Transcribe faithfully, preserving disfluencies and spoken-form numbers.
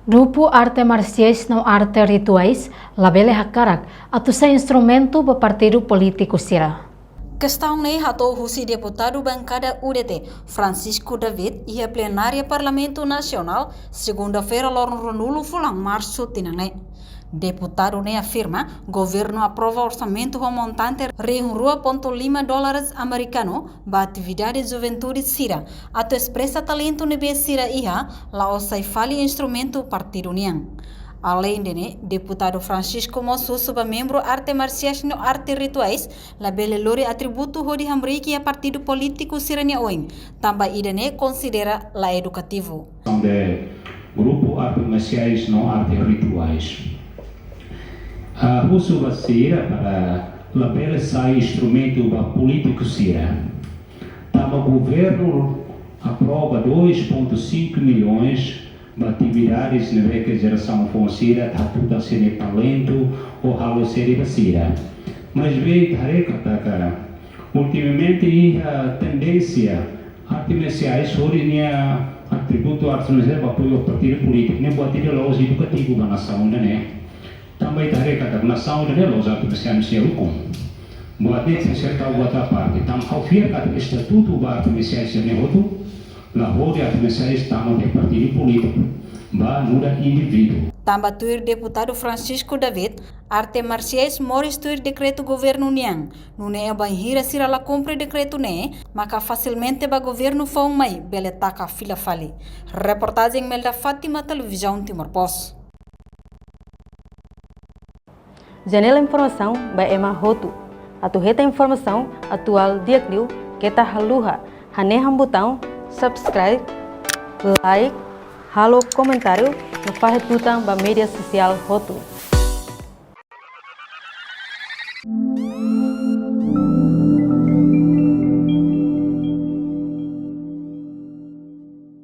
Grupu arte marsiais no arte rituais labele hakarak atu sai instrumentu ba partidu polítiku sira. Kestaun ne'e hato'o husi deputadu bankada U D T, Francisco David, iha plenária Parlamentu Nasionál, segunda-feira, loron ruanulu fulan Marsu tinan ne'e. Deputadu ne'e afirma, governu aprova orsamentu ho montante rihun rua pontu lima dólares amerikanu ba atividade juventude sira, atu espresa talentu ne'ebé sira iha, la'ós sai fali instrumentu partidu nian. Aleinde ne'e, deputadu Francisco mós husu ba membru arte marsiais no arte rituais labele lori atributu hodi hamriik iha partidu polítiku sira-nia oin, tanba ida-ne'e konsidera la edukativu. De grupu arte marsiais no arte rituais. Ah, husu ba sira para labele sai instrumentu ba polítiku sira. Tanba governu aprova dois ponto cinco milhões ba atividades ne'ebé ke jerasaun foun sira atu hatutan sira-nia talentu ou halo seri ba sira. Maibé ita haree katak ultimamente iha tendénsia arte marsiais hodi nia atributu arte marsiais ba apoiu partidu polítiku, ne'e buat ida la'ós edukativu ba nasaun ida-ne'e. Tanba ita haree katak nasaun ida-ne'e la'ós arte marsiais nia ukun. Buat ne'e tenke ser tau buat à parte. Tanba ha'u fiar katak estatutu ba arte marsiais ida-ne'e hotu, la hodi arte marsiais tama ba partidu polítiku, ba nu'udar indivíduu. Tanba tuir deputadu Francisco David, arte marsiais moris tuir dekretu governu nian, nune'e bainhira sira la kumpre dekretu ne'e, maka fasilmente ba governu foun mai bele taka fila fali. Reportajen Melda Fátima, Televizaun Timor Post. Janela informasaun ba ema hotu. Atu hetan informasaun atuál di'ak liu, keta haluha hanehan butaun subscribe, like, halo komentáriu no fahe tutan ba média sosiál hotu.